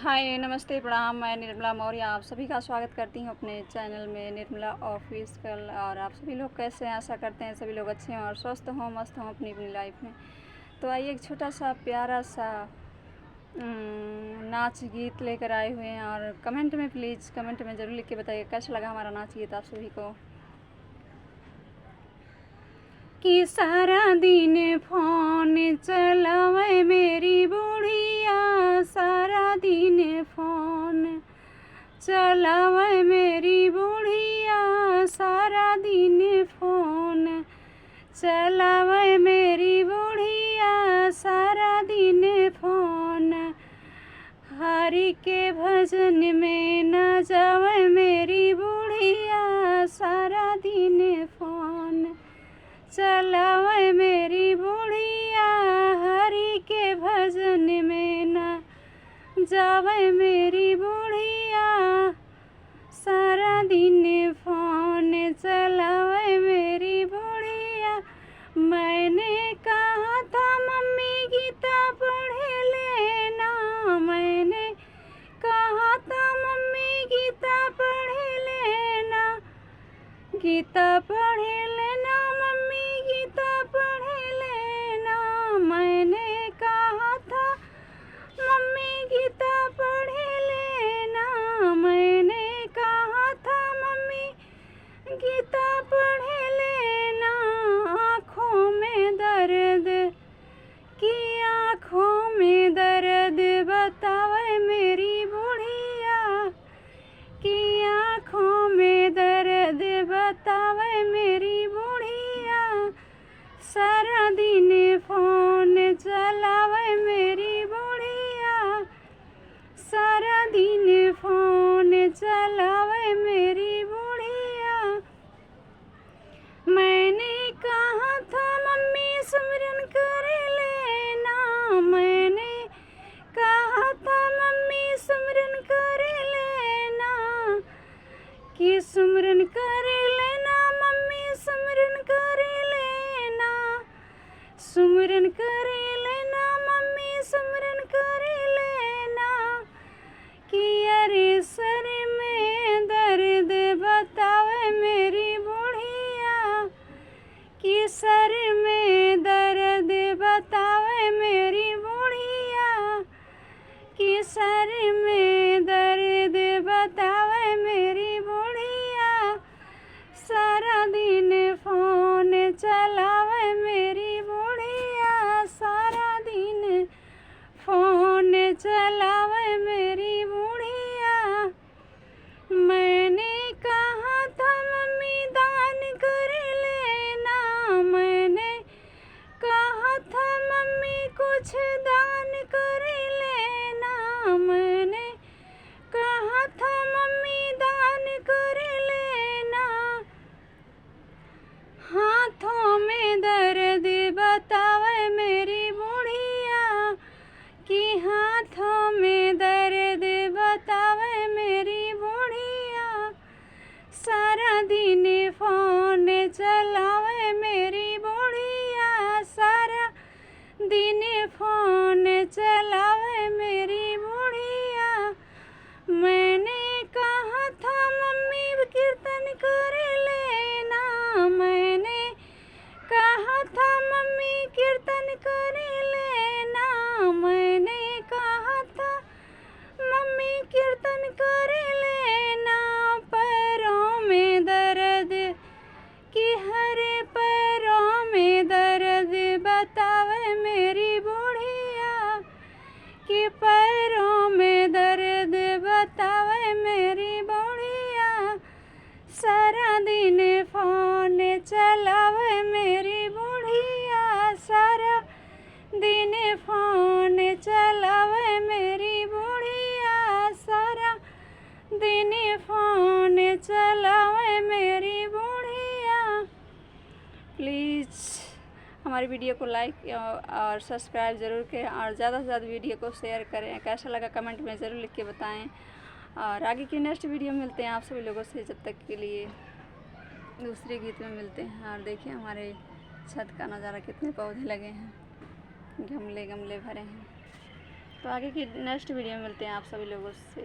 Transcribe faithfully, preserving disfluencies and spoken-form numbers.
हाय, नमस्ते, प्रणाम। मैं निर्मला मौर्य आप सभी का स्वागत करती हूँ अपने चैनल में, निर्मला ऑफिशियल। और आप सभी लोग कैसे हैं? आशा करते हैं सभी लोग अच्छे हों और स्वस्थ हों, मस्त हों अपनी अपनी लाइफ में। तो आइए, एक छोटा सा प्यारा सा, उम, नाच गीत लेकर आए हुए हैं और कमेंट में, प्लीज कमेंट में ज़रूर लिख के बताइए कैसा लगा हमारा नाच गीत आप सभी को। कि सारा दिन फोन चलावे मेरी बुढ़िया, सारा दिन फोन चलावे मेरी बुढ़िया, सारा दिन फोन चलावे मेरी बुढ़िया, सारा दिन फोन। हरि के भजन में न जावे मेरी बुढ़िया, सारा दिन फोन चलावे मेरी बुढ़िया। हरि के भजन में न जावे मेरी बुढ़िया, सारा दिन फोन चलावे मेरी बुढ़िया। मैंने कहा था मम्मी गीता पढ़ लेना, मैंने कहा था मम्मी गीता पढ़ लेना, गीता पढ़ लेना मम्मी, गीता पढ़ लेना। मैंने कहा था मम्मी गीता पढ़ लेना, मैंने कहा था मम्मी गीता पढ़ लेना। आँखों में दर्द, कि आँखों में दर्द बतावे मेरी बुढ़िया, कि आँखों में दर्द बतावे मेरी बुढ़िया। सारा दिन फोन चलावे मेरी बुढ़िया, सारा दिन फोन चलावे मेरी बुढ़िया। मैंने कहा था मम्मी सुमिरन कर लेना, मैंने कहा था मम्मी सुमिरन कर लेना, कि सुमिरन कर लेना मम्मी सुमिरन कर लेना, सुमिरन कर लेना मम्मी सुमिरन कर लेना। कि अरे सर में दर्द बतावे मेरी बुढ़िया, कि सर में दर्द बतावे मेरी बुढ़िया, कि सर में दर्द बतावे मेरी बुढ़िया। सारा दिन फोन चलावे मेरी बुढ़िया, सारा दिन फोन चलावे मेरी बुढ़िया। मैंने कहा था मम्मी दान कर लेना, मैंने कहा था मम्मी कुछ दान कर लेना, मैंने कहा था मम्मी दान कर लेना। हाथों में दर्द बतावे मेरी बुढ़िया, कि हाथों में दर्द बतावे मेरी बुढ़िया। सारा दिन फोन चलावे मेरी बुढ़िया, सारा दिन फोन चलावे मेरी बुढ़िया। मैंने कहा था मम्मी कीर्तन कर लेना, मैंने कहा था मम्मी कीर्तन कर लेना, मैंने कहा था मम्मी कीर्तन कर लेना। पैरों में दर्द, कि हरे पैरों में दर्द बतावे मेरी बुढ़िया, कि पैरों में दर्द बतावे मेरी बुढ़िया। सारा दिन फोन चलावे मेरी बुढ़िया, सारा दिन फोन चलावे मेरी बुढ़िया, सारा दिन फोन चलावे मेरी बुढ़िया। प्लीज हमारी वीडियो को लाइक और सब्सक्राइब ज़रूर करें और ज़्यादा से ज़्यादा वीडियो को शेयर करें। कैसा लगा कमेंट में ज़रूर लिख के बताएं। और आगे की नेक्स्ट वीडियो मिलते हैं आप सभी लोगों से, जब तक के लिए दूसरे गीत में मिलते हैं। और देखिए हमारे छत का नज़ारा, कितने पौधे लगे हैं, गमले गमले भरे हैं। तो आगे की नेक्स्ट वीडियो में मिलते हैं आप सभी लोगों से।